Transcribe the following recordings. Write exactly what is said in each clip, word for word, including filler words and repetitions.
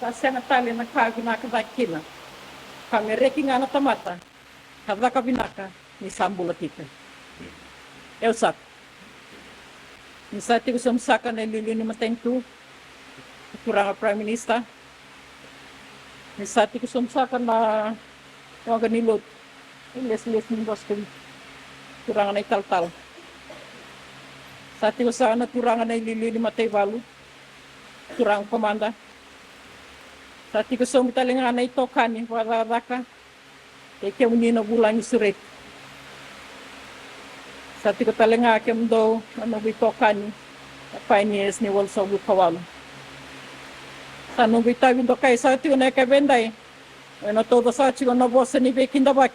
Sa sega tale na ka vinaka cake kina. Ka me reki ga na tamata ka caka vinaka ni sa bula tiko. Eu saka. Ni sa tiko sobu saka na iliuliu ni matanitu, turaga Prime Minister. Ni sa tiko sobu saka na waqa ni lotu, ilesilesi ni Vosa Viti, turaga na italatala. Sa tiko saka na turaga na iliuliu ni mataivalu, turaga komada. Sa tiko sobu tale ga na itokani vakacakacaka kei kemuni na vulagi sureti. Sa tiko tale ga kemudou na noqu itokani na pioneers ni walusagavulu ka walu. Sa noqu itavi dokai sa tiko na yakavi edai, ena tauca sa tiko na vosa ni veikidavaki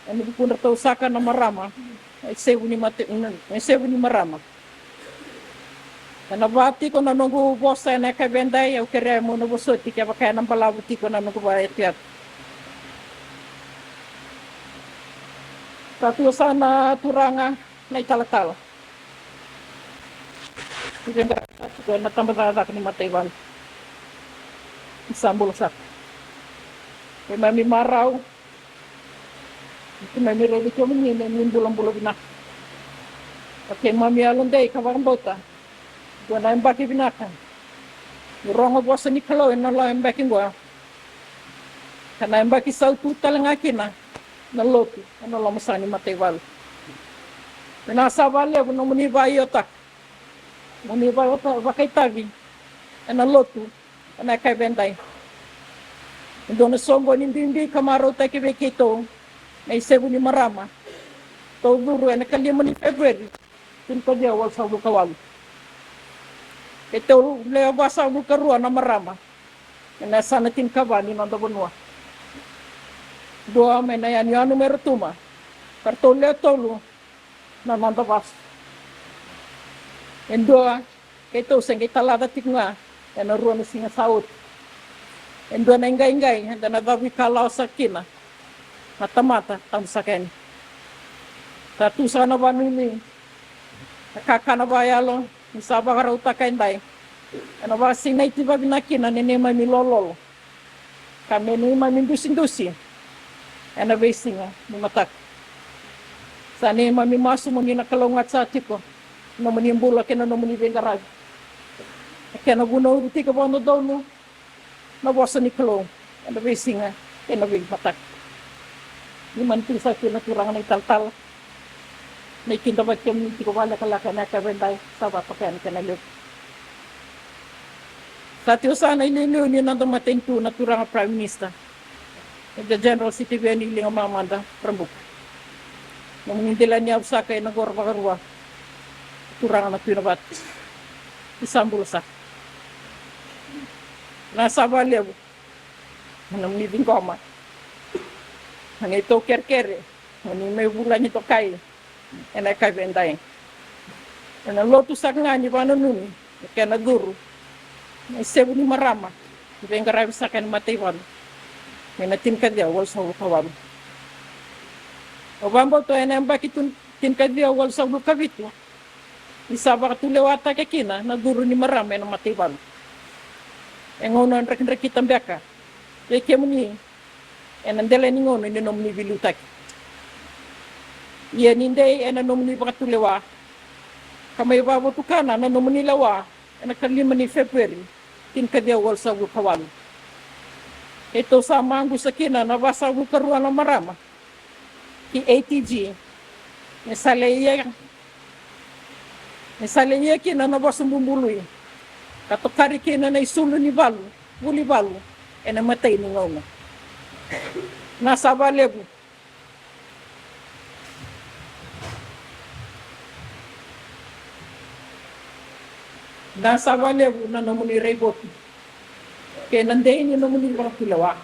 ena vukudratou saka na marama, na isevu ni mate-, na isevu ni marama. Ena va tiko na noqu vosa ena yakavi edai, au kerea meu na vosoti kevaka ena balavu tiko na noqu vakayatuyatu. Sa tu sa na turaga na italatala. Ni veiqaravi sa tiko ena tabacakacaka ni mataivalu. Ni sa bula saka. Keimami marau. Keimami raici kemuni me ni bulabula vinaka. Ka keimami yalodei ka vakabauta dua na yabaki vinaka ni rogo vosa ni Kalou ena yabaki qo. Ka na yabaki sautu tale ga kina na lotu ena loma saka ni mataivalu. Vinaka saka vakalevu nomuni vakaiotaka, nomuni vaka-, vakaitavi ena lotu ena yakavi edai. E dua na soqoni duidui ka marautaki vei keitou na isevu ni marama. Tou curu ena kalima ni Feperueri, tinikaciwa walusagavulu ka walu. Keitou lewe vasagavulu ka rua na marama ena yasana tinikava ni noda vanua. Dua mai na yanuyanu mai Rotuma, ka ratou lewe tolu na noda vasu. E dua keitou se qai talaca tiko ga ena rua na siga sa oti. E dua na iqaiqai eda na cavuikalawa saka kina na tamata tabu saka yani. Sa tu saka na vakanuinui, na kakana vakayalo ni sa vakarautaka edai, ena vakasinaiti vakavinaka kina na neimami lololo. Ka me neimami dusidusi ena veisiga ni mataka. Sa neimami masu mo ni na kalougata saka tiko na nomuni bula kei na nomuni veiqaravi. Na kena vunauci tiko vakadodonu na vosa ni Kalou ena veisiga kei na veimataka. Ni mani tu saka kina na turaga na italatala. Na ikidavaki kemuni tiko vakalekaleka ena yakavi edai sa vakatoka yani kei na levu. Sa tiko saka na iliuliu ni noda matanitu na turaga Prime Minister. Major General Sitiveni Ligamamada Rabuka. Nomuni delaniyavu saka ena qoro vakarua, turaga na Tui Navata. Ni sa bula saka. Vinaka saka vakalevu na nomuni ciqoma na neitou kerekere mo ni mai vulagi tokai ena yakavi edai. Ena lotu saka ga ni vakananumi na kena curu na isevu ni marama ni veiqaravi saka ena mataivalu mai na tinikaciwa walusagavulu ka walu. Au vakabauta ena yabaki tu- tinikaciwa walusagavulu ka vitu ni sa vakatulewataki kina na curu ni marama ena mataivalu. E gauna drakidrakita beka vei kemuni ena dela ni gauna ni nomuni veiliutaki. Ia ni dei ena nomuni vakatulewa ka mai vakavotukana na nomuni lewa ena kalima ni Feperueri tinikaciwa walusagavulu ka walu. Keitou sa maqusa kina na vasagavulu ka rua na marama ki A T G me sa lai ia me sa lai ia kina na vosa bubului ka tokari kina na isulu ni valu, vuli valu ena imatai ni gauna. Vinaka saka vakalevu. Vinaka saka vakalevu na nomuni raivotu kei na dei ni nomuni vakatulewa.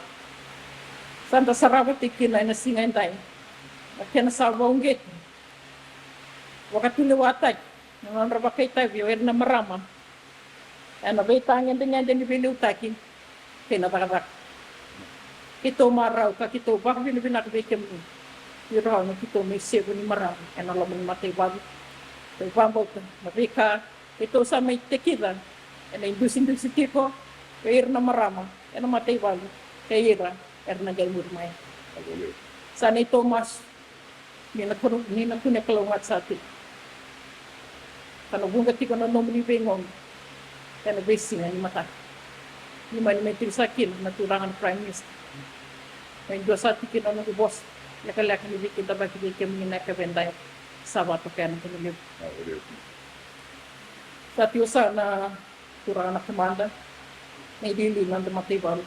Sa da sarava tiko kina ena siga edai na kena sa vakauqeti, vakatulewataki na nodra vakaitavi o ira na marama ena veitagedegede ni veiliutaki kei na cakacaka. Keitou marau ka keitou vakavinavinaka vei kemuni ni rawa na keitou mai sevu ni marama ena loma ni mataivalu. Keitou vakabauta na veika keitou sa mai tekica ena idusidusi tiko vei ira na marama ena mataivalu kei ira era na qai muri mai. Sa neitou masu ni na kune, ni na kune kalougata saka tiko ka na vuqa tiko na nomuni veigauna ena veisiga ni mataka. Ni mani mai tiko saka kina na turaga na Prime Minister, mai dua saka tiko kina na noqu vosa lekaleka ni veikidavaki vei kemuni na yakavi edai. Sa vakatoka na kena levu. Sa tiko saka na turaga na komada, na iliuliu ni noda mataivalu,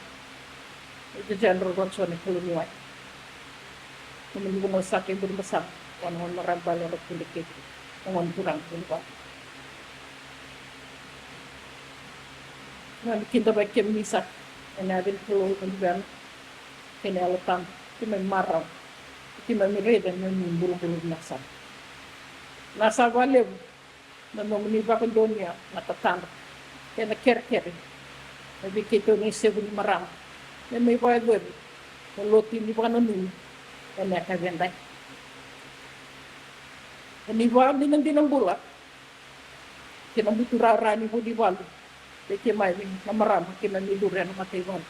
Major General Ratu Sone Kalouniwai. Nomuni vanua saka e Burebasaga, vua na gone marama bale o Ratu Kudreketi, na gone turaga ni vanua. Na kidavaki kemuni saka ena yaca ni Kalou, na Luvena kei na Yalo Tabu. Keimami marau, keimami raica ni nomuni bulabula vinaka saka. Vinaka saka vakalevu na nomuni vakadonuya na tatadra kei na kerekere me vei keitou na isevu ni marama me mai vakayacovi na lotu ni vakananumi ena yakavi edai. Ena ivakadinadina bula kei na buturara ni vuli valu vei keimami na marama keimami curu ena mataivalu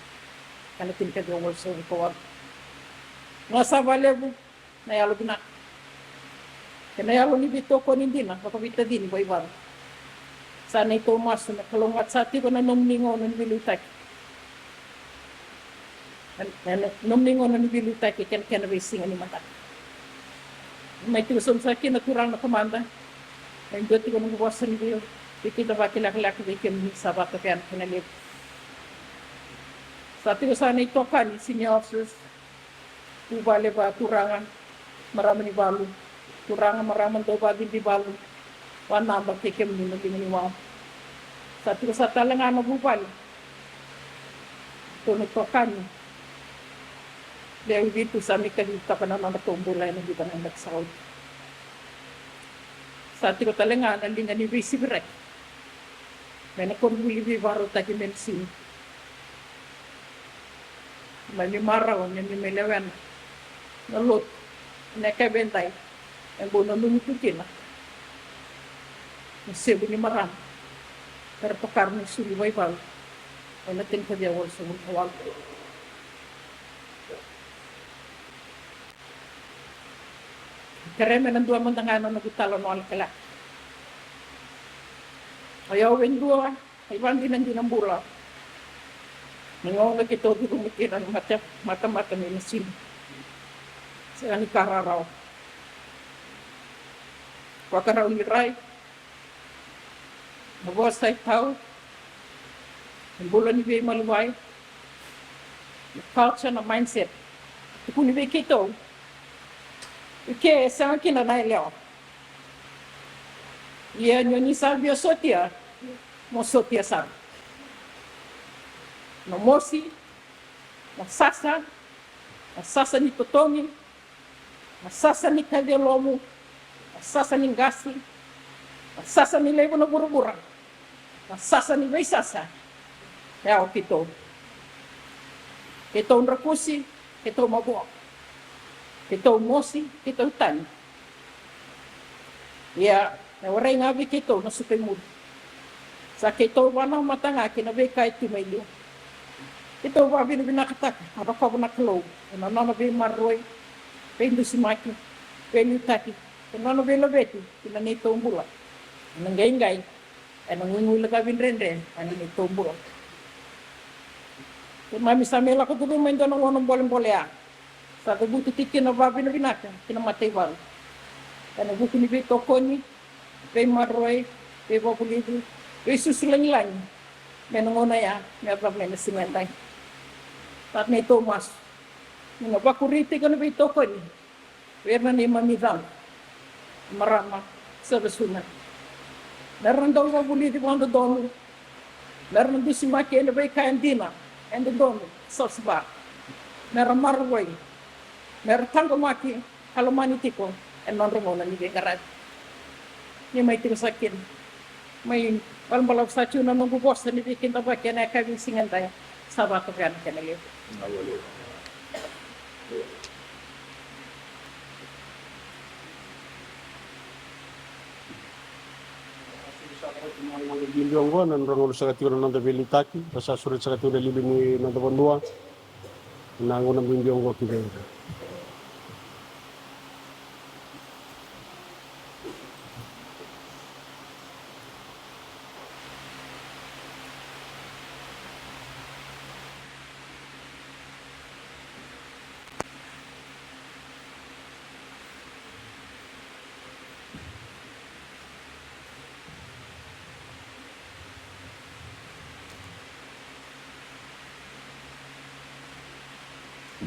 ena tinikaciwa walusagavulu ka walu. Vinaka saka vakalevu na yalo vinaka kei na yalo ni veitokoni dina vakaveitacini vakaivalu. Sa neitou masu me kalougata saka tiko na nomuni gauna ni veiliutaki, na, na, na nomuni gauna ni veiliutaki kei na kena veisiga ni mataka. Mai tiko sobu saka kina na turaga na komada, mai dua tiko na noqu vosa ni vei, veikidavaki lekaleka vei kemuni. Sa vakatoka na kena levu. Sa tiko saka na itokani, senior officers, vuvale vakaturaga, marama ni valu, turaga, marama dauvakacibi valu, vakanaba kei kemuni na liga ni wau. Sa tiko saka tale ga na vuvale, tou na itokani lewe vitu sa mai kacivaka na nodratou bula ena vica na yabaki sa oti. Sa tiko tale ga na liga ni veisiviraki mai na koronivuli veivakarautaki mai Nasinu. Keimami marau me keimami mai lewena na lotu ena yakavi edai, e bau nanumi tu kina na isevu ni marama era tokara na isulu vakaivalu ena tinikaciwa walusagavulu ka walu. Kerea me na dua mada ga na noqu italanoa lekaleka. O yau e dua na ivakadinadina bula ni gauna keitou curuma kina na mata, matamata mai Nasinu. Sega ni ka rawarawa. Vakarau ni rai, na vosa e tau, na bula ni veimaliwai, na culture, na mindset Tukuni vei keitou, i ke e sega kina na yalewa. Ia ni o ni sa via sotia, mo sotia sara. Na mosi, na sasa, na sasa ni totogi, na sasa ni kaci e lomu, na sasa ni qasi, na sasa ni laiva na vuravura, na sasa ni veisasa. E a o keitou. Keitou drakusi, keitou mavoa, keitou mosi, keitou tani. Ia, e warai ga vei keitou na suka i muri. Sa keitou vanamata ga kei na veika e tu mai liu. Keitou vakavinavinakataka na rokova na Kalou ena nona veimaroroi, veidusimaki, veiliutaki, ena nona veilaveti ki na neitou bula. Ena qaiqai, ena guiguilacavi dredre ena neitou bula. Keimami sa mai lako curuma e dua na gauna bolebole ya. Sa cavuti tiko kina vakavinavinaka ki na mataivalu ena vuku ni veitokoni, veimaroroi, veivakavulici, veisusu lagilagi mai na gauna ya me yacova mai na siga edai. Sa neitou masu ni na vakuri tiko na veitokoni vei ira na neimami icala, marama, servers women, me ra dau vakavulici vakadodonu, me ra dusimaki ena veika e dina, e dodonu, savasava, me ra maroroi, me ra taqomaki ka lomani tiko ena nodra gauna ni veiqaravi. Ni mai tiko saka kina, mai balabalavu saka tiko na noqu vosa ni veikidavaki ena yakavi ni siga edai. Sa vakaveiwekani kina levu. Bibi oqo na nodra gauna saka tiko na noda veiliutaki, ra sa sureti saka tiko na liuliu ni noda vanua. Na gauna bibi oqo ki vei ira.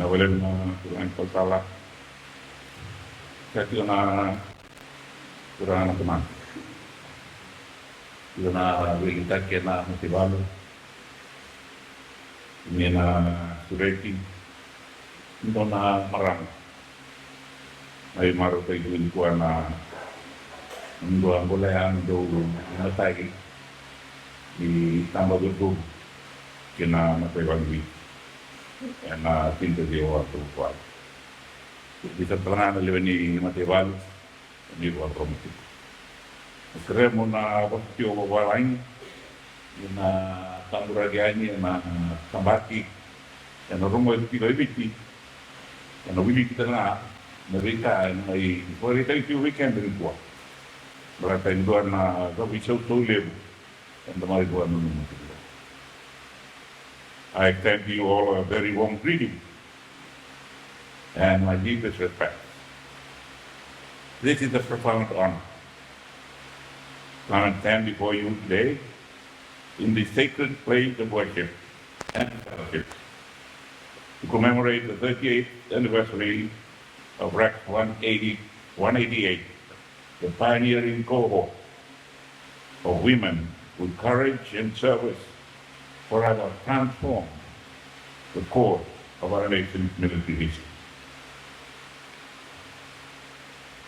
Na wale na turaga ni talatala. Sa tiko na turaga na tamata. Tiko na veiliutaki ena mataivalu. Ni na sureti. Dua na marama. Na imaro kai tu ni kua na dua bole ya na dou mataki ni tamba dudu ki na mataivalu. Ena tinta di o atu kua. Di sa talanga na lewe ni mataivalu. Ni vakarorogo tiko. Na keremu na vakatio vavalagi ni na taburaki yani ena tabaki ena rogo e tiko e Viti. Ena wiliki tale ga na veika ena mai vakaraitaki tiko vei keda nikua. Baleta e dua na cava isausau levu. Eda mai vua na nomu tiko. I extend to you all a very warm greeting and my deepest respect. This is a profound honor to come and stand before you today in this sacred place of worship and fellowship to commemorate the thirty-eighth anniversary of Rex one eighty, one eighty-eight, the pioneering cohort of women whose courage and service forever transformed the course of our nation's military history.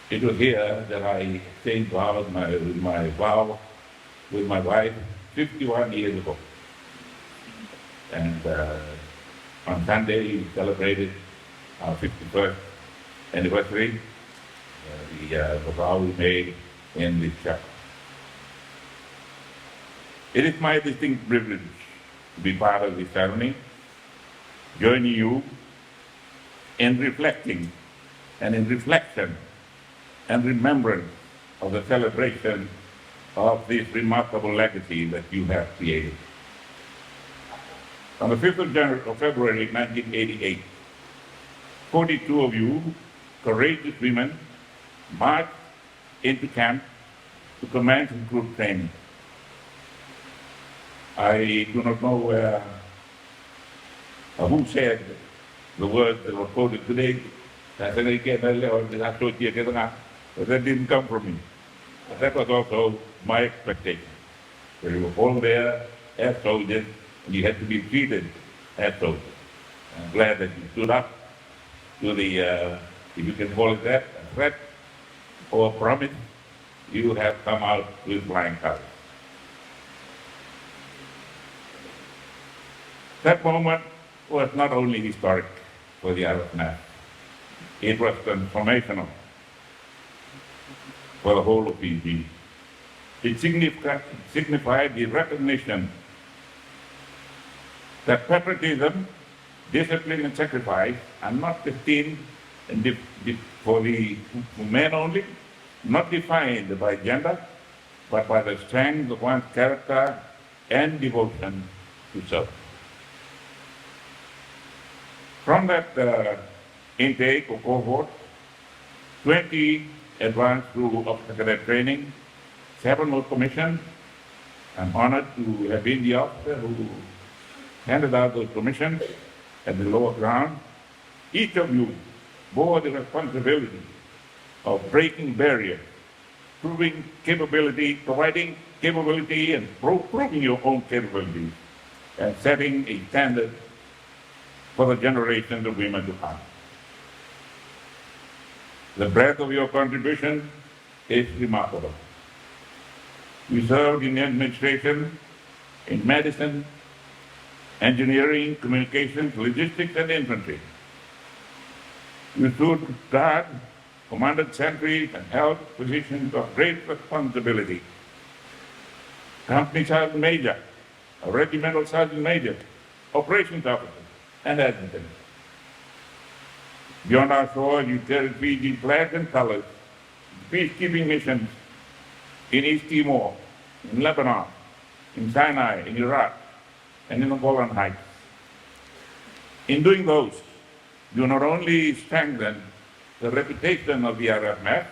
It was here that I exchanged vows my, my vow with my wife fifty-one years ago. And, uh, on Sunday, we celebrated our fifty-first anniversary, uh, the, uh, the vow we made in this chapel. It is my distinct privilege to be part of this ceremony, joining you in reflecting and in reflection and remembrance of the celebration of this remarkable legacy that you have created. On the fifth of January, of February nineteen eighty-eight, forty-two of you courageous women marched into camp to commence recruit training. I do not know where, uh, who said The words that were quoted today, na sega i ke na lewa ni a sotia kece ga, but that didn't come from me. But that was also my expectation. That you were all there as soldiers, and you had to be treated as soldiers. I'm glad that you stood up to the, uh, if you can call it that, a threat or a promise, you have come out with flying colors. That moment was not only historic for the R F M F, it was transformational for the whole of Fiji. It significa-, signified the recognition that patriotism, discipline, and sacrifice are not destined and def-, def-, for the, for men only, not defined by gender, but by the strength of one's character and devotion to service. From that, uh, intake or cohort, twenty advanced through officer cadet training, seven were commissioned. I'm honored to have been the officer who handed out those commissions at the lower ground. Each of you bore the responsibility of breaking barriers, proving capability, providing capability, and pro-, proving your own capability, and setting a standard for the generations of women to come. The breadth of your contribution is remarkable. You served in administration, in medicine, engineering, communications, logistics, and infantry. You stood guard, commanded sentries, and held positions of great responsibility. Company sergeant major, a regimental sergeant major, operations officer, and adjutant. Beyond our shores, you carried Fiji flags and colors, peacekeeping missions in East Timor, in Lebanon, in Sinai, in Iraq, and in the Golan Heights. In doing those, you not only strengthened the reputation of the R F M F,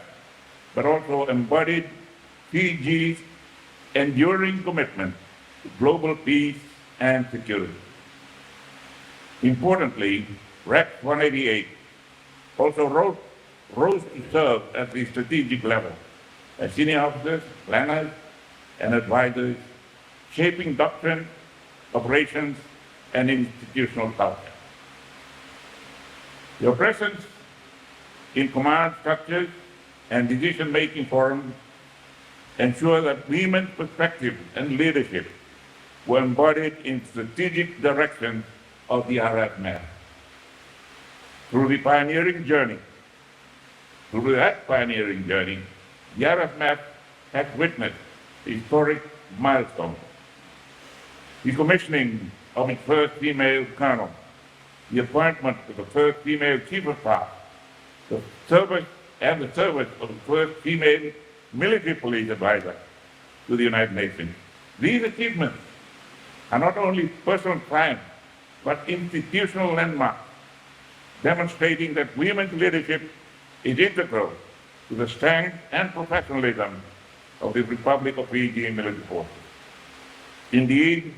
but also embodied Fiji's enduring commitment to global peace and security. Importantly, REX one eighty-eight also ro-, rose to serve at the strategic level as senior officers, planners, and advisors, shaping doctrine, operations, and institutional culture. Your presence in command structures and decision-making forums ensure that women's perspective and leadership were embodied in strategic direction of the R F M F. Through the pioneering journey, through that pioneering journey, the R F M F has witnessed historic milestones. The commissioning of its first female colonel, the appointment of the first female chief of staff, the service and the service of the first female military police advisor to the United Nations. These achievements are not only personal triumphs, but institutional landmarks, demonstrating that women's leadership is integral to the strength and professionalism of the Republic of Fiji military forces. Indeed,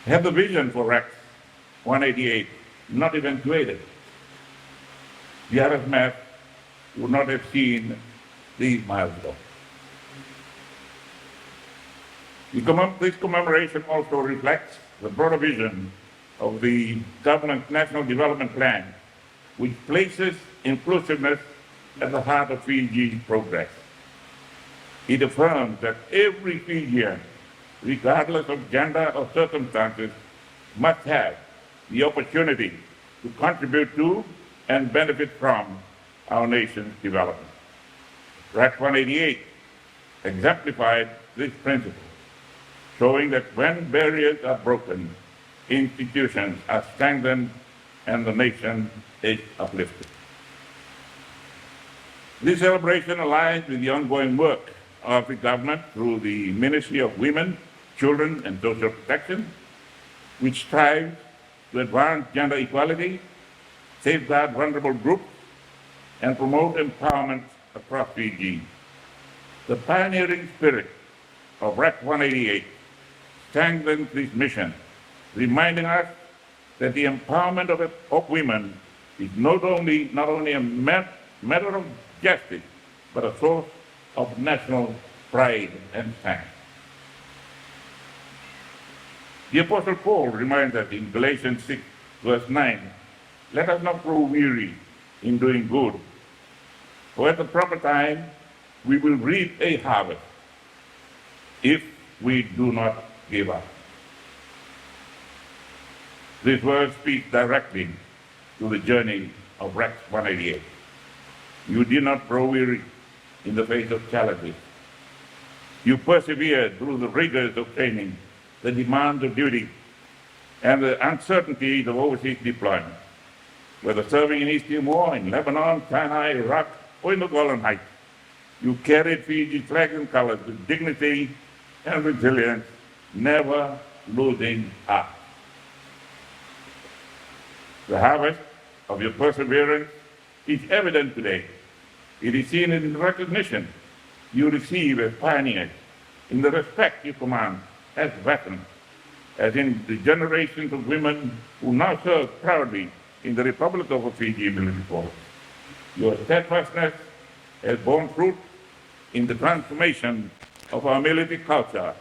had the vision for REX one eighty-eight not eventuated, the R F M F would not have seen these milestones. The commem-, this commemoration also reflects the broader vision of the government's National Development Plan, which places inclusiveness at the heart of Fiji's progress. It affirms that every Fijian, regardless of gender or circumstances, must have the opportunity to contribute to and benefit from our nation's development. REX one eighty-eight exemplified this principle, showing that when barriers are broken, institutions are strengthened and the nation is uplifted. This celebration aligns with the ongoing work of the government through the Ministry of Women, Children and Social Protection, which strives to advance gender equality, safeguard vulnerable groups, and promote empowerment across Fiji. The pioneering spirit of REX one eighty-eight strengthens this mission, reminding us that the empowerment of, of women is not only, not only a mat-, matter of justice, but a source of national pride and strength. The Apostle Paul reminds us in Galatians six, verse nine, "Let us not grow weary in doing good, for at the proper time we will reap a harvest if we do not give up." This verse speaks directly to the journey of Rex one eighty-eight. You did not grow weary in the face of challenges. You persevered through the rigors of training, the demands of duty, and the uncertainties of overseas deployment. Whether serving in East Timor, in Lebanon, Sinai, Iraq, or in the Golan Heights, you carried Fiji's flags and colors with dignity and resilience, never losing heart. The harvest of your perseverance is evident today. It is seen in the recognition you receive as pioneers, in the respect you command as veterans, as in the generations of women who now serve proudly in the Republic of Fiji Military Force. Your steadfastness has borne fruit in the transformation of our military culture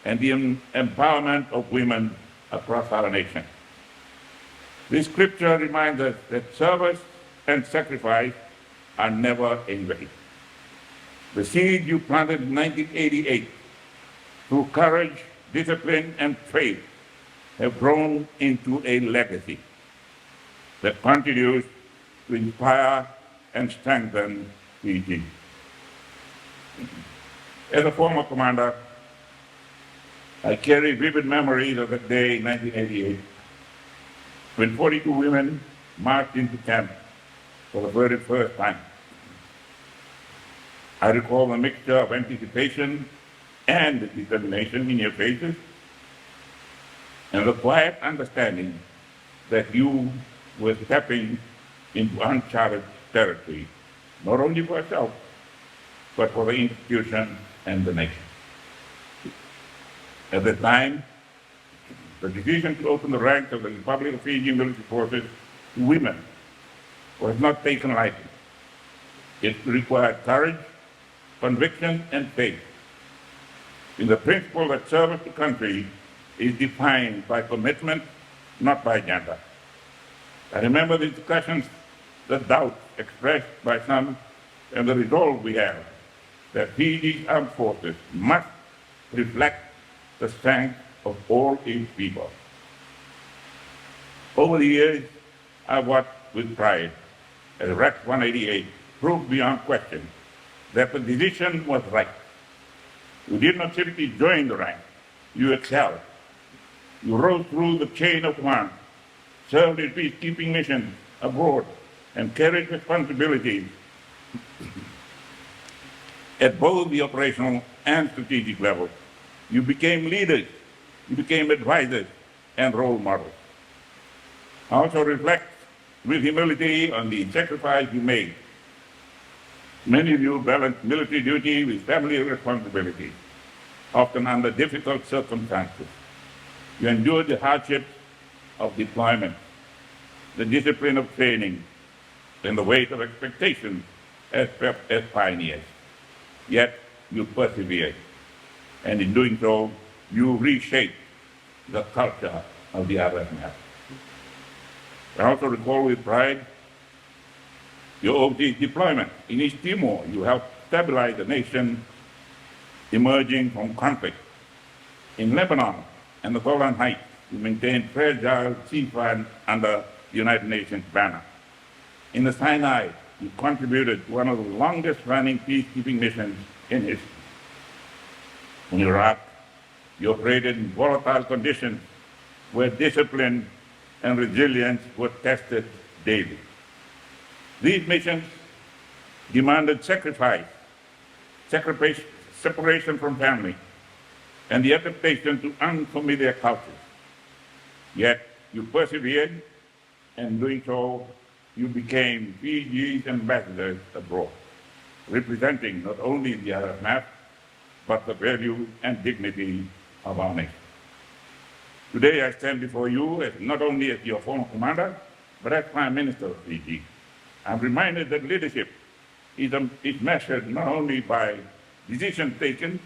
and the em-, empowerment of women across our nation. This scripture reminds us that service and sacrifice are never in vain. The seed you planted in nineteen eighty-eight through courage, discipline, and faith have grown into a legacy that continues to inspire and strengthen Fiji. As a former commander, I carry vivid memories of that day in nineteen eighty-eight, when forty-two women marched into camp for the very first time. I recall the mixture of anticipation and determination in your faces, and the quiet understanding that you were stepping into uncharted territory, not only for yourself, but for the institution and the nation. At the time, the decision to open the ranks of the Republic of Fiji military forces to women was not taken lightly. It required courage, conviction, and faith in the principle that service to country is defined by commitment, not by gender. I remember the discussions, the doubts expressed by some, and the resolve we have that Fiji's armed forces must reflect the strength of all its people. Over the years, I watched with pride as Rex one eighty-eight proved beyond question that the decision was right. You did not simply join the ranks, you excelled. You rose through the chain of command, served in peacekeeping missions abroad, and carried responsibilities at both the operational and strategic levels. You became leaders, you became advisors, and role models. I also reflect with humility on the sacrifice you made. Many of you balanced military duty with family responsibilities, often under difficult circumstances. You endured the hardships of deployment, the discipline of training, and the weight of expectations as, as pioneers. Yet you persevered, and in doing so, you reshaped the culture of the R F M F. I also recall with pride your overseas deployment. In East Timor, you helped stabilize the nation emerging from conflict. In Lebanon and the Golan Heights, you maintained fragile ceasefire under the United Nations banner. In the Sinai, you contributed to one of the longest-running peacekeeping missions in history. In Iraq, you operated in volatile conditions where discipline and resilience were tested daily. These missions demanded sacrifice, sacrifice, separation from family, and the adaptation to unfamiliar cultures. Yet you persevered, and doing so, you became Fiji's ambassadors abroad, representing not only the R F M F, but the value and dignity of our nation. Today I stand before you as not only as your former commander, but as Prime Minister of Fiji. I'm reminded that leadership is, um, is measured not only by decisions taken,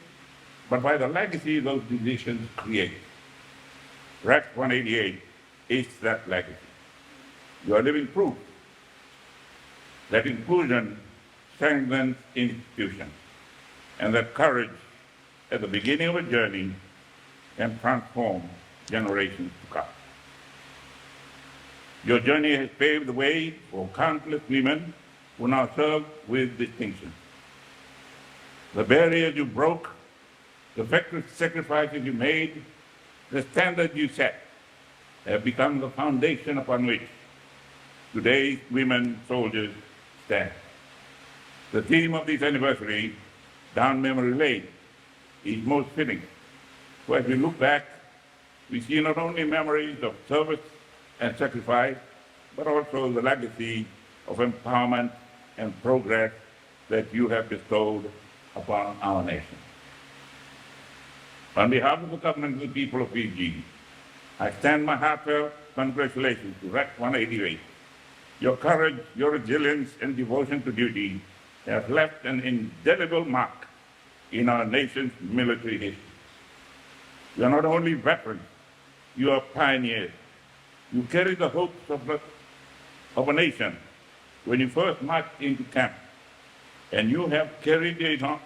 but by the legacy those decisions create. REX one eighty-eight is that legacy. You are living proof that inclusion strengthens institutions and that courage at the beginning of a journey can transform generations to come. Your journey has paved the way for countless women who now serve with distinction. The barriers you broke, the sacrifices you made, the standards you set have become the foundation upon which today's women soldiers stand. The theme of this anniversary, Down Memory Lane, is most fitting. For as we look back, we see not only memories of service and sacrifice, but also the legacy of empowerment and progress that you have bestowed upon our nation. On behalf of the government of the people of Fiji, I extend my heartfelt congratulations to REX one eighty-eight. Your courage, your resilience, and devotion to duty have left an indelible mark in our nation's military history. You are not only veterans, you are pioneers. You carry the hopes of a, of a nation when you first marched into camp, and you have carried it on,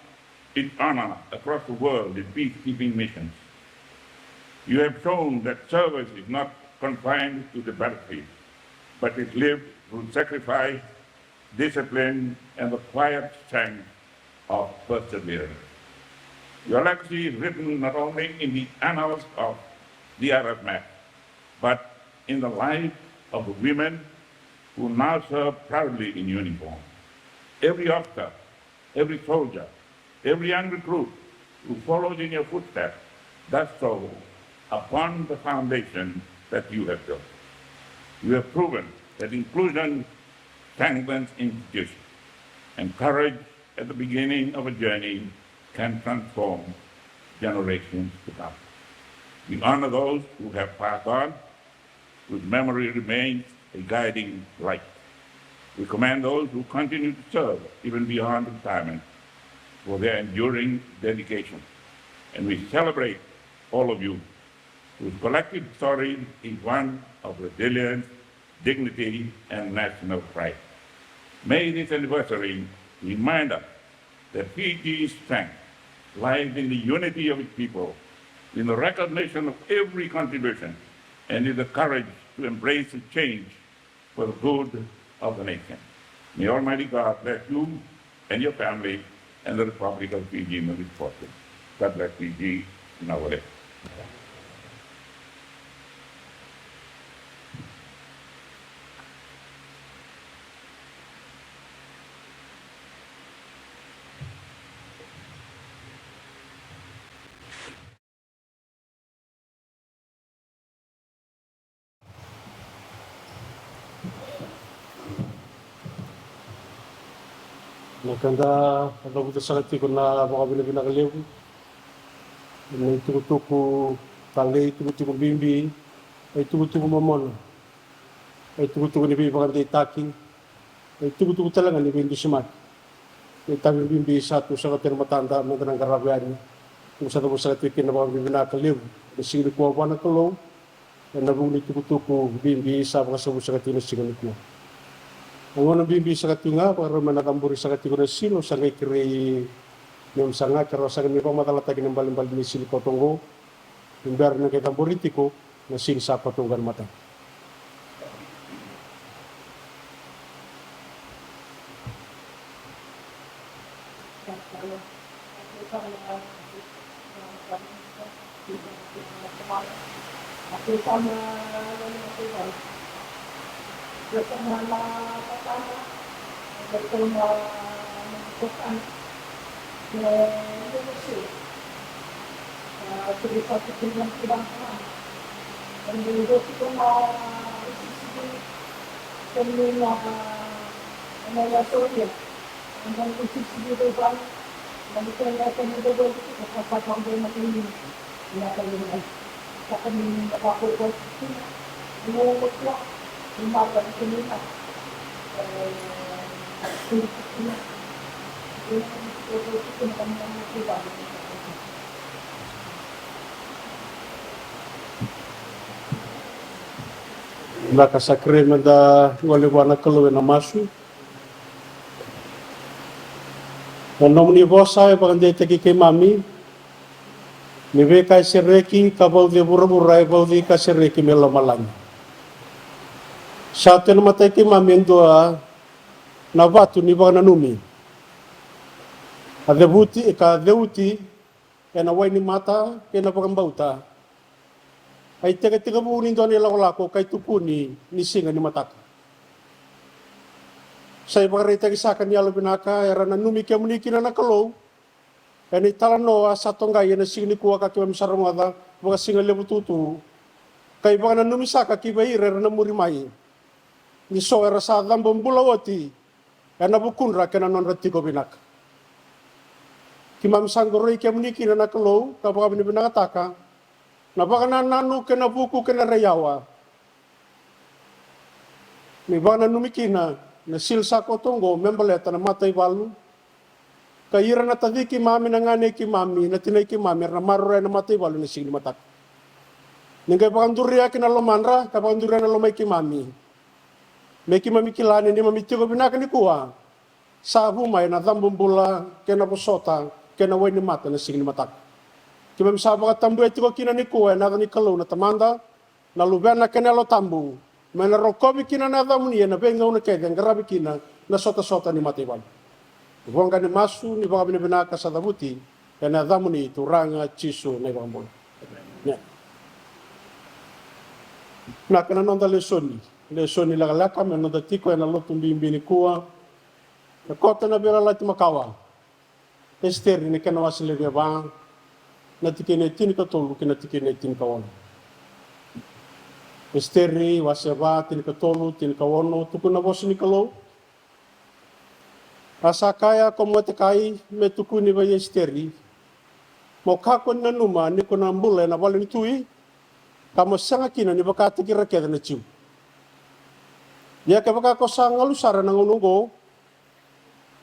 its honor across the world in peacekeeping missions. You have shown that service is not confined to the battlefield, but is lived through sacrifice, discipline, and the quiet strength of perseverance. Your legacy is written not only in the annals of the R F M A C, but in the lives of the women who now serve proudly in uniform. Every officer, every soldier, every young recruit who follows in your footsteps does so upon the foundation that you have built. You have proven that inclusion strengthens institutions, and courage at the beginning of a journey can transform generations to come. We honor those who have passed on, whose memory remains a guiding light. We commend those who continue to serve even beyond retirement for their enduring dedication, and we celebrate all of you whose collective story is one of resilience, dignity, and national pride. May this anniversary remind us that Fiji's strength lies in the unity of its people, in the recognition of every contribution, and in the courage to embrace the change for the good of the nation. May Almighty God bless you and your family and the Republic of Fiji in this fortune. God bless Fiji and our land. Na ka da cavuta saka tiko na vakavinavinaka levu, na itukutuku talei, itukutuku bibi, na itukutuku momona, na itukutuku ni veivakadeitaki, na itukutuku tale ga ni veidusimaki. Na itavi bibi sa tu saka tu ena matada meda na qarava yani. Au sa cavuta saka tiko kina na vakavinavinaka levu ena siga nikua vua na Kalou ena vuku ni tukutuku bibi sa vakasavu saka tiko na siga nikua. Na gauna bibi saka tiko ga, vakarau me na caburi saka tiko na sila, au sa qai kerei me, au sa qai kerei au sa qai me vakamacalataki na ibalebale ni sila koto oqo. Ni bera ni qai caburi tiko na sila sa koto oqo ena mataka. Vinaka, sa kerei meda gole vua na Kalou ena masu. Na nomuni vosa e vakadeitaki keimami, ni veika e sereki ka vauci e vuravura e vauci ka sereki mai lomalagi. Sa tu ena matai keimami e dua na vatu ni vakananumi, a cevuti, ka ceuti ena wai ni mata kei na vakabauta. A itekitekivu ni dua na ilakolako ka itukuni ni siga ni mataka. Sa ivakaraitaki saka ni yalovinaka era nanumi kemuni kina na Kalou ena italanoa sa toqai ena siga nikua ka keimami sa rogoca vakasigalevu tutu, ka ivakananumi saka ki vei ira era na muri mai, ni so era sa cabo bula oti ena vukudra kei na nodra tiko vinaka. Keimami sa qoroi kemuni kina na Kalou ka vakavinavinakataka na vakanananu kei na vuku kei na raiyawa ni vakananumi kina na sili sa koto oqo me baleta na mataivalu, ka ira na taci keimami, na ganei keimami, na tinai keimami era na maroroya na mataivalu ena siga ni mataka. Ni qai vakaduria ki na lomadra ka vakaduria na lomai keimami, me keimami kila ni neimami tiko vinaka nikua sa vu mai na cabo bula kei na vosota kei na wai ni mata ena siga ni mataka. Keimami sa vakatabuya tiko kina nikua ena yaca ni Kalou na Tamada, na Luvena kei na Yalo Tabu, me na rokovi kina na yacamuni ena veigauna kece e qaravi kina na sotasota ni mataivalu. Voqa ni masu ni vakavinavinaka sa cavuti ena yacamuni Turaga Jisu na iVakabula. Emeni. Vinaka, na noda lesoni, lesoni lekaleka me noda tiko ena lotu bibi nikua, na Koto na Veiyalayalati Makawa, Esiteri na kena wase levu e va, na tikina e tinikatolu kei na tikina e tinikaono. Esiteri wase va, tinikatolu, tinikaono, tukuna na vosa ni Kalou. A sa kaya ko Moatekai me tukuni vei Esiteri, mo kakua ni nanuma ni ko na bula ena vale ni tui, ka mo sega kina ni vakataki ira kece na Jiu. Ia kevaka ko sa galu sara ena gauna oqo,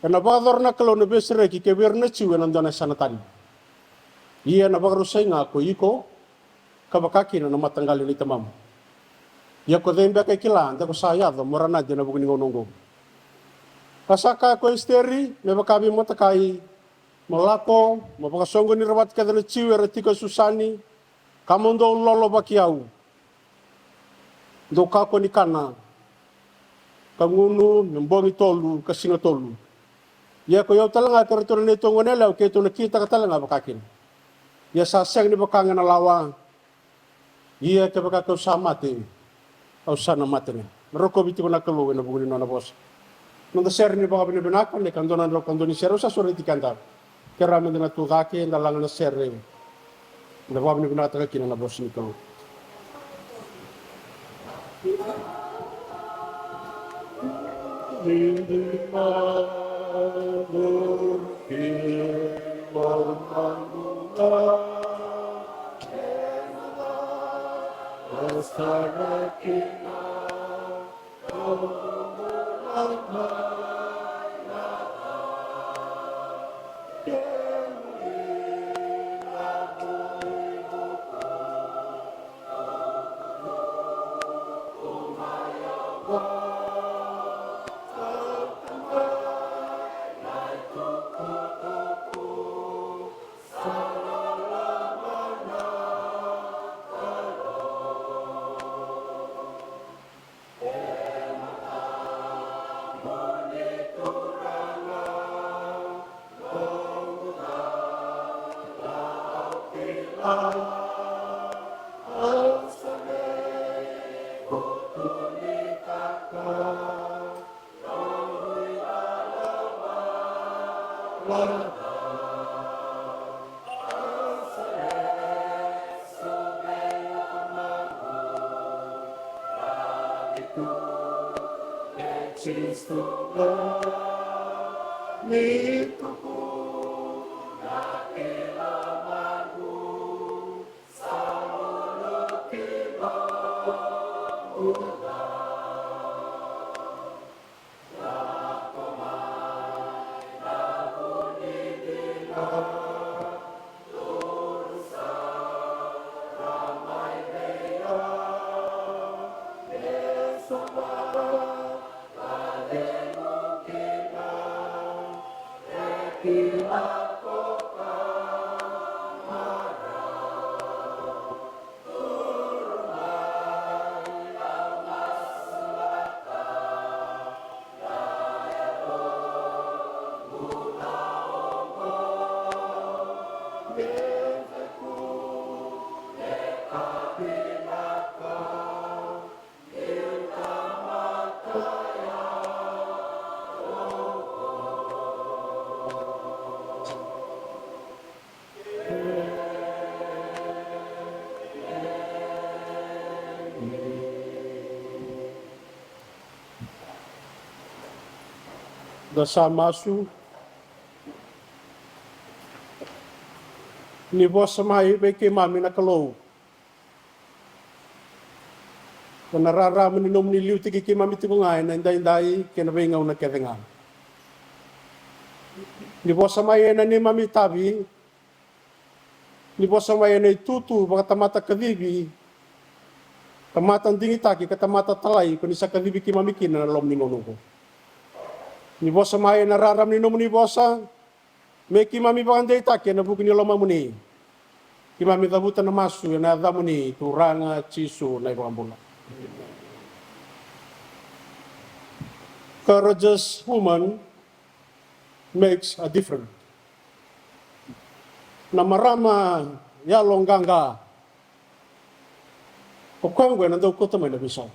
ena vakayacora na Kalou na veisereki kei vei ira na Jiu ena dua na yasana tani. Ia ena vakarusai ga ko iko, ka vaka kina na mataqali nei tamamu. Ia ko cei beka e kila de ko sa yaco mo ranadi ena vuku ni gauna oqo? A sa kaya ko Esiteri me vaka vei Moatekai, mo lako, mo vakasoqoni ira vata kece na Jiu era tiko e Susani, ka mo dou lolovaki au. Dou kakua ni kana ka gunu me bogi tolu ka siga tolu. Ia ko i au tale ga kei iratou na neitou goneyalewa keitou na kitaka tale ga vaka kina. Ia sa sega ni vaka ga na lawa. Ia kevaka kau sa mate, au sa na mate ga. Me rokovi tiko na Kalou ena vuku ni nona vosa. Noda sere ni vakavinavinaka, na ikadua na drau ka dua ni sere au sa sureti keda. Kerea meda na tucake, da laga na sere. Da vakavinavinakataka kina na vosa ni Kalou. Da sa masu. Ni vosa mai vei keimami na Kalou. Ko na rarama ni nomuni liutaki keimami tiko ga ena idaidai kei na veigauna kece ga. Ni vosa mai ena neimami itavi. Ni vosa mai ena itutu vakatamata kacivi, tamata digitaki ka tamata talai ko ni sa kacivi keimami kina na loma ni gauna oqo. Ni vosa mai ena rarama ni nomuni vosa, me keimami vakadeitaki ena vuku ni lomamuni. Keimami cavuta na masu ena yacamuni Turaga Jisu na iVakabula. Courageous woman makes a difference. Na marama yaloqaqa, o koya oqo ena dau kauta mai na veisau.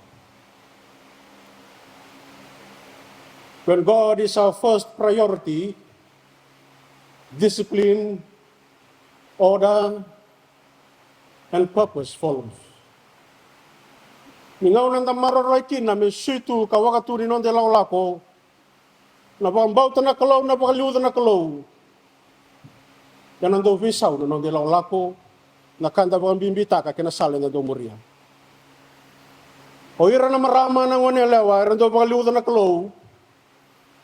When God is our first priority, discipline, order, and purpose follows. Ni gauna eda maroroi kina me sui tu ka waka tu ni noda ilakolako, na vakabauta na Kalou, na vakaliuca na Kalou, ena dau veisau na noda ilakolako, na ka eda vakabibitaka kei na sala eda dau muria. O ira na marama, na goneyalewa era dau vakaliuca na Kalou,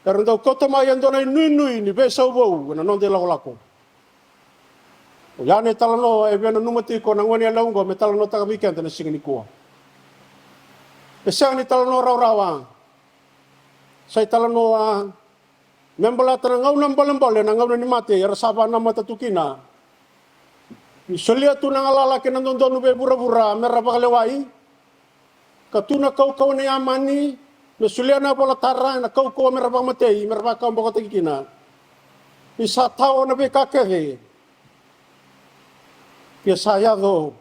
era dau kauta mai e dua na inuinui ni veisau vou ena noda ilakolako. Oya na italanoa e via nanuma tiko na goneyalewa oqo me talanoataka vei keda na siga nikua. E sega ni talanoa rawarawa. Sa italanoa me baleta na gauna bolebole, na gauna ni mate era sa vakanamata tu kina. Ni solia tu na galala kei na dodonu vei vuravura me ra vakalewai, ka tu na kaukauwa nei Amani me solia na ivolatara ena kaukauwa me ra vakamatei, me ra vakawabokotaki kina. Ni sa tao na veika kece. Ia sa yaco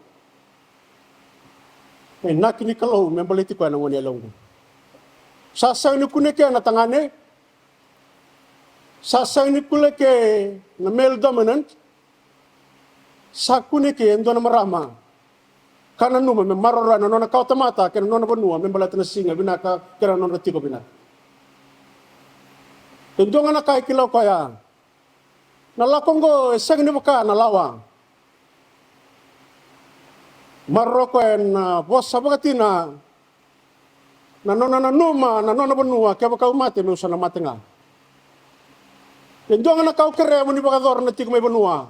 na inaki ni Kalou me baleti koya na goneyalewa oqo. Sa sega ni kunekea na tagane. Sa sega ni kunekea na male dominant. Sa kunekea e dua na marama ka nanuma me maroroya na nona kawatamata kei na nona vanua me baleta na siga vinaka kei na nodra tiko vinaka. E dua ga na ka e kila o koya. Na lako oqo e sega ni vaka na lawa. Maroroya o koya ena vosa vakatina, na nona nanuma na nona vanua, kevaka au mate meu sa na mate ga. E dua ga na ka au kerea mo ni vakayacora na tiko mai vanua.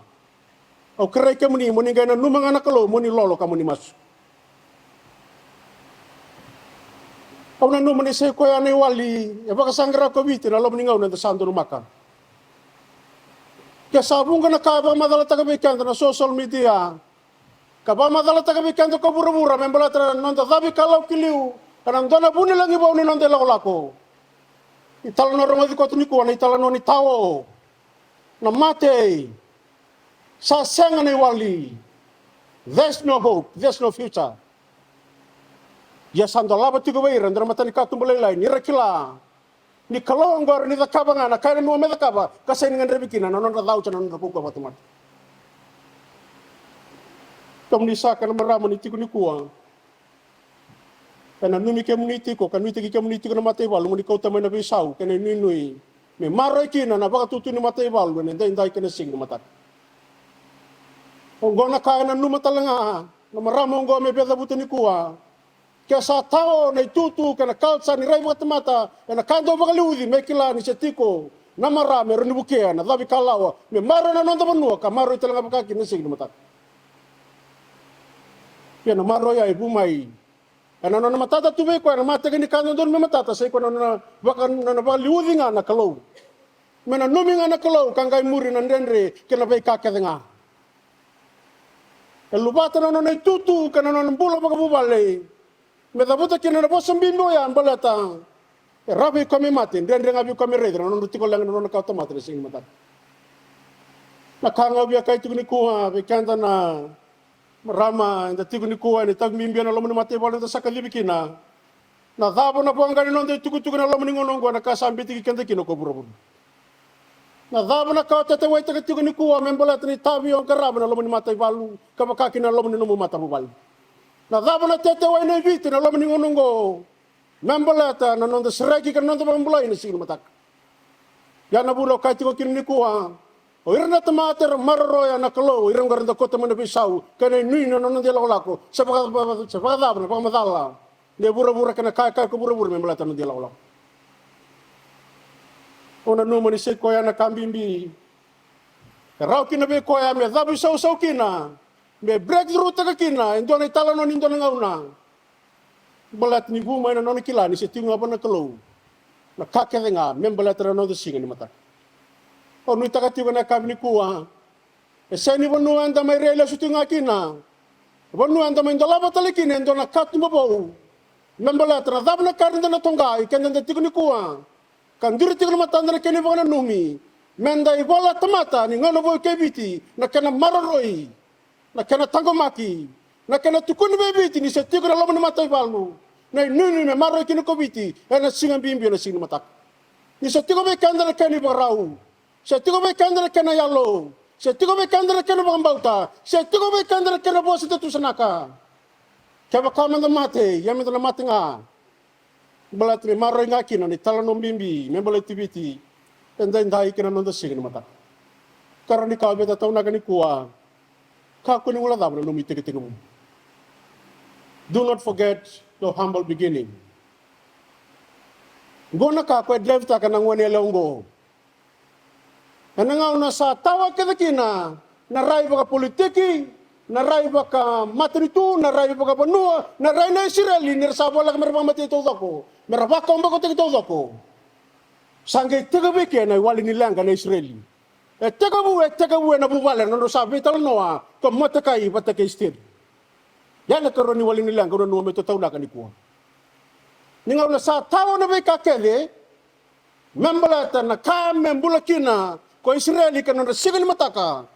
Au kerei kemuni mo ni qai nanuma ga na Kalou, mo ni lolo ka mo ni masu. Au nanuma ni sa i koya na iwali e vakasaqara ko Viti na loma ni gauna eda sa donumaka. Ke sa vuqa na ka e vakamacalataka vei keda na social media, ka vakamacalataka vei keda ko vuravura me baleta na noda cavi ka lau ki liu, ka na dua na vunilagi vou ni noda ilakolako. Italanoa rogoci koto nikua na italanoa ni tao, na mate, sa sega na iwali. There's no hope, there's no future. Ia sa dolava tiko vei ira e dua na matanikatuba lailai ni ra kila ni Kalou oqo era ni cakava ga na ka e nanuma me cakava, ka sega ni gadrevi kina na nodra cauca, na nodra kaukauwa vakatamata. Kemuni saka na marama ni tiko nikua, e nanumi kemuni tiko ka nuitaki kemuni tiko na mataivalu mo ni kauta mai na veisau kei na inuinui me maroroi kina na vakatutu ni mataivalu ena idaidai kei na siga ni mataka. Oqo na ka e nanuma tale ga na marama oqo me via cavuta nikua. Ke sa tao na itutu kei na culture ni rai vakatamata ena ka dau vakaliuci, me kila ni se tiko na marama e rawa ni vukea na cavi kalawa me maroroi na noda vanua ka maroroi tale ga vakakina na siga ni mataka. Ia na maroroi ya e vu mai ena nona matata tu vei koya na mataka ni ka dodonu me matata, sa i koya na nona vaka, nona vakaliuci ga na Kalou. Me nanumi ga na Kalou ka qai muri na dredre kei na veika kece ga. E luvata na nona itutu kei na nona bula vakavuvale me cavuta kina na vosa bibi oya, baleta e rawa vei koya me mate, dredre ga vei koya me raica na nona tiko leqa na nona kawatamata na siga ni mataka. Na ka ga au via kaya tiko nikua vei keda na marama eda tiko nikua ena itavi bibi ena loma ni mataivalu eda sa kacivi kina. Na cava na voqa ni noda itukutuku ena loma ni gauna oqo, na ka sa biuti keda kina ko vuravura? Na cava na ka o tatawaitaka tiko nikua me baleta na itavi o qarava ena loma ni mataivalu ka vaka kina ena loma ni nomu matavuvale? Na cava na tatawa nei Viti ena loma ni gauna oqo me baleta na noda sereki kei na noda vakabulai ena siga ni mataka? Ia na vuna au kaya tiko kina nikua, o ira na tamata era maroroya na Kalou, o ira oqo era dau kauta mai na veisau kei na inuinui na noda ilakolako. Se vaka, se vakacava na vakamacala ni vuravura kei na ka e kaya ko vuravura me baleta na noda ilakolako? Au nanuma ni sa i koya na ka bibi e rawa kina vei koya me cavuisausau kina, me breakthrough taka kina e dua na italanoa ni dua na gauna. Baleta ni vu mai na nona kila ni se tiko ga vua na Kalou na ka kece ga me baleta na noda siga ni mataka. Au nuitaka tiko ena yakavi nikua, e sega ni vanua eda mai rai lesu tiko ga kina, vanua eda mai dolava tale kina e dua na katuba vou me baleta na cava na ka eda na toqa, i keda eda tiko nikua ka duri tiko na matada na kena ivakananumi. Meda ivola tamata ni gauna vou kei Viti, na kena maroroi, na kena taqomaki, na kena tukuni vei Viti ni se tiko ena loma ni mataivalu na inuinui me maroroi kina ko Viti ena siga bibi, ena siga ni mataka. Ni se tiko vei keda na kena ivakarau, se tiko vei keda na kena yalo, se tiko vei keda na kena vakabauta, se tiko vei keda na kena vosa da tusanaka. Kevaka meda mate, ia meda na mate ga baleta ni maroroi ga kina na italanoa bibi me baleti Viti edaidai kei na noda siga ni mataka. Karua ni ka au via tataunaka nikua, kakua ni guilecava na nomu itekitekivu. Do not forget your humble beginning. Qo na ka ko e drive-taka na gone yalewa oqo. Ena gauna sa tawa kece kina na rai vakapolitiki, na rai vakamatanitu, na rai vakavanua, na rai na Isireli, ni ra sa voleka me ra vakamatei taucoko, me ra vakawabokotaki taucoko, sa qai tekivu eke na iwali ni leqa na Isireli. E tekivu, e tekivu ena vuvale na nodra sa veitalanoa ko Motekai vata kei Esiteri. Ia na ikarua ni wali ni leqa au nanuma me tataunaka nikua. Ni gauna sa tawa na veika kece me baleta na ka me bula kina ko Isireli kei na nodra siga ni mataka,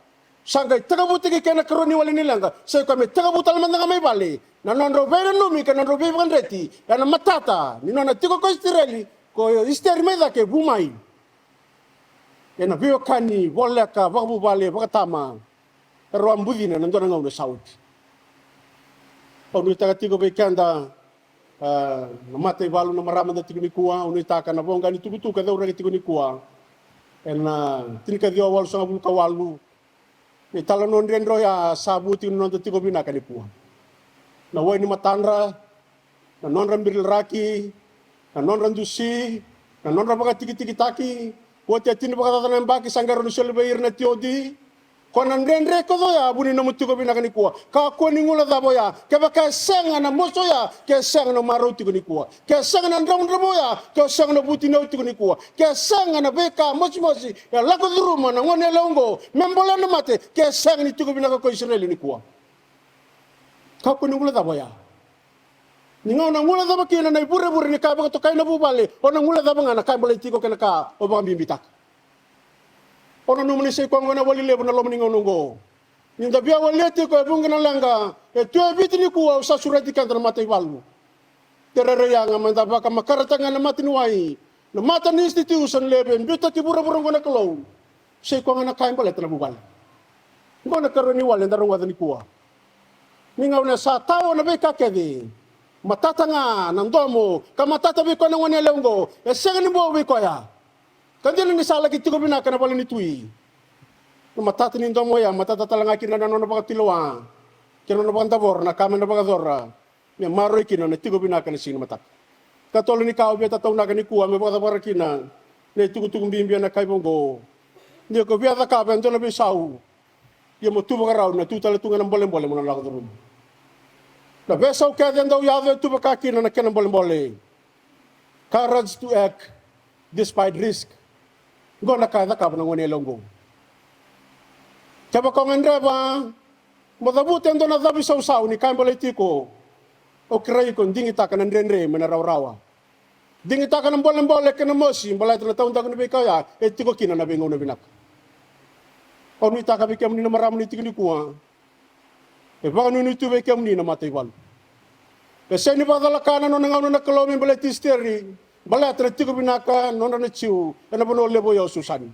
sa qai tekivutaki eke na ikarua ni wali ni leqa, sa i koya me tekivu tale mada ga mai vale na nodrau veinanumi kei na nodrau veivakadreti ena matata ni nona tiko ko Isireli, ko Esiteri mai cake, vu mai ena veiwekani voleka vakavuvale, vakatama, era a bucina ena dua na gauna sa oti. Au nuitaka tiko vei keda, a, na mataivalu, na marama da tiko nikua, au nuitaka na voqa ni tukutuku e cauraki tiko nikua ena tinikaciwa walusagavulu ka walu, na italanoa dredre oya sa vu tiko na noda tiko vinaka nikua. Na wai ni matadra, na nodra birilaraki, na nodra dusi, na nodra vakatikitikitaki. Oti e tini vakacaca na yabaki sa qai rawa ni soli vei ira na tiodi. Ko na dredre koto oya vu ni nomu tiko vinaka nikua. Kakua ni guilecava oya. Kevaka e sega na mosi oya, ke sega na marau tiko nikua. Ke sega na dravudravua oya, ke sega na vutuniyau tiko nikua. Ke sega na veika mosimosi e lako curuma na gone yalewa oqo me bolea na mate, ke sega ni tiko vinaka ko Isireli nikua. Kakua ni guilecava oya. Ni gauna o guilecava kina na ivurevure ni ka e vakatokai na vuvale, o na guilecava ga na ka e baleti iko kei na ka o vakabibitaka. O nanuma ni sa i koya oqo na wali levu na loma ni gauna oqo. Ni da via walia tiko e vuqa na leqa e tu e Viti nikua, au sa sureti keda na mataivalu. Terere yaga, meda vakamakarataka ga na mata ni wai, na mata ni institution levu e biuta ki vuravura oqo na Kalou. Sa i koya ga na ka e baleta na vuvale. Oqo na ikarua ni wali eda rogoca nikua. Ni gauna sa tawa na veika kece, matata ga na domo, ka matata vei koya na gone yalewa oqo, e sega ni bau vei koya. Ka dina ni sa laki tiko vinaka ena vale ni tui. Na matata ni domo oya, matata tale ga kina na nona vakatulewa kei na nona vakadavora na ka me na vakayacora me maroroi kina na tiko vinaka ena siga ni mataka. Katolu ni ka au via tataunaka nikua me vakacavara kina na itukutuku bibi ena kaiva oqo. Ni ko via cakava e dua na veisau, ia mo tu vakarau na tu tale tu ga na bolebole mo na lako curuma. Na veisau kece e dau yaco e tu vaka kina na kena bolebole. Courage to act despite risk. Qo na ka e cakava na goneyalewa oqo. Kevaka o gadreva mo cavuta e dua na cavuisausau ni ka e baleti iko, au kerei iko digitaka na dredre mai na rawarawa. Digitaka na bolebole kei na mosi baleta na taudaku ni veika oya e tiko kina na veigauna vinaka. Au nuitaka vei kemuni na marama ni tiki nikua, e vakanuinui tu vei kemuni na mataivalu. E sega ni vakacalaka na nona gauna na Kalou me baleti Esiteri, baleta na tiko vinaka nodra na Jiu ena vanua levu oya o Susani.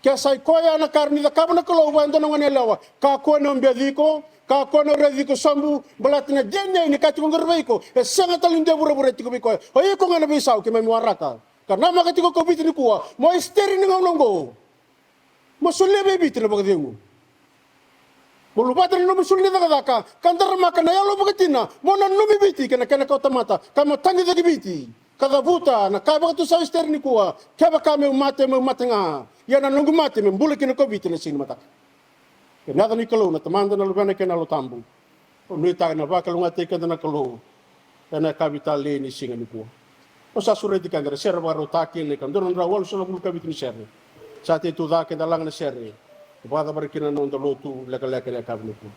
Ke sa i koya na ka e rawa ni cakava na Kalou vua e dua na goneyalewa, kakua ni o beci iko, kakua ni o raici iko sobu, baleta na D N A ni ka tiko qori vei iko e sega tale ni dua e vuravura e tiko vei koya. O iko ga na veisau keimami waraka ka namaka tiko ko Viti nikua, mo Esiteri ni gauna oqo. Mo solia vei Viti na vakacegu. Mo luvata na nomu isulu ni cakacaka ka daramaka na yalo vakatina mo nanumi Viti kei na kena kawatamata, ka mo tagicaki Viti ka cavuta na ka e vakatusa o Esiteri nikua. Kevaka meu mate, meu mate ga, ia na noqu mate me bula kina ko Viti ena siga ni mataka. Ena yaca ni Kalou na Tamada, na Luvena kei na Yalo Tabu. Au nuitaka ni na vakalougatataki keda na Kalou ena yakavi talei ni siga nikua. Au sa sureti keda na sere vakarautaki ena ika dua na drau walusagavulu ka vitu ni sere. Sa tei tu cake, da laga na sere. Vakacavara kina na noda lotu lekaleka ena yakavi nikua.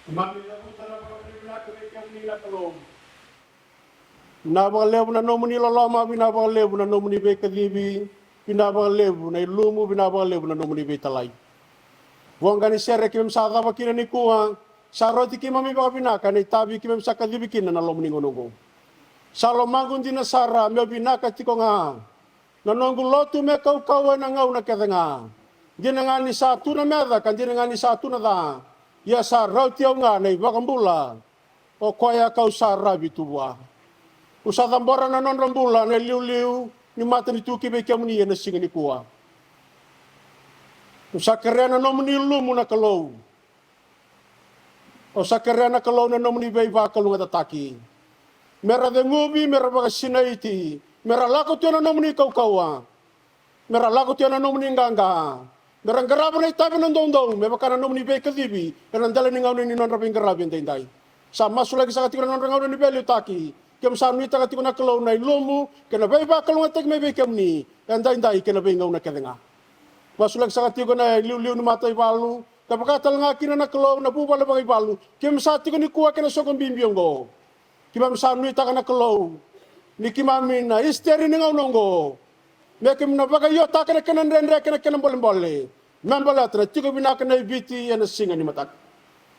Keimami cavuta na vakavinavinaka vei kemuni na Kalou. Vinaka vakalevu na nomuni loloma, vinaka vakalevu na nomuni veikacivi, vinaka vakalevu na ilumu, vinaka vakalevu na nomuni veitalai. Voqa ni sere keimami sa cava kina nikua, sa rauti keimami vakavinaka na itavi keimami sa kacivi kina na loma ni gauna oqo. Sa lomaqu dina sara meu vinaka tiko ga na noqu lotu me kaukauwa ena gauna kece ga. Dina ga ni sa tu na meca ka dina ga ni sa tu na ca, ia sa rauti au ga na iVakabula, o koya kau sa ravi tu vua. Au sa cabora na nodra bula na iliuliu ni matanitu ki vei kemuni ena siga nikua. Au sa kerea na nomuni ilumu na Kalou. Au sa kerea na Kalou na nomuni veivakalougatataki. Me ra ceguvi, me ra vakasinaiti, me ra lako tu ena nomuni kaukauwa. Me ra lako tu ena nomuni qaqa. Me ra qarava na itavi ena doudou me vaka na nomuni veikacivi ena dela ni gauna ni nodra veiqaravi edaidai. Sa masulaki saka tiko na nodra gauna ni veiliutaki. Keimami sa nuitaka tiko na Kalou na ilumu kei na veivakalougatataki mai vei kemuni edaidai kei na veigauna kece ga. Masulaki saka tiko na iliuliu ni mataivalu, ka vaka tale ga kina na Kalou na vuvale vakaivalu keimami sa tiko nikua kei na soqo bibi oqo. Keimami sa nuitaka na Kalou ni keimami na Isiteri ni gauna oqo, me keimami na vakaiotaka na kena dredre kei na kena bolebole me baleta na tiko vinaka na iViti ena siga ni mataka.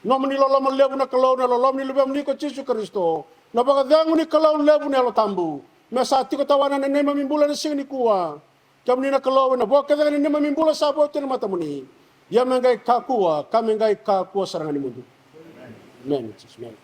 Nomuni loloma levu na Kalou, na loloma ni Luvemuni ko Jisu Karisito, na vakacegu ni Kalou levu na Yalo Tabu me sa tiko tawana na neimami bula ena siga nikua. Kemuni na Kalou, ena vo kece ga ni neimami bula sa vo tu ena matamuni. Ia me qai kakua, ka me qai kakua sara ga ni mudu. Amen. Amen.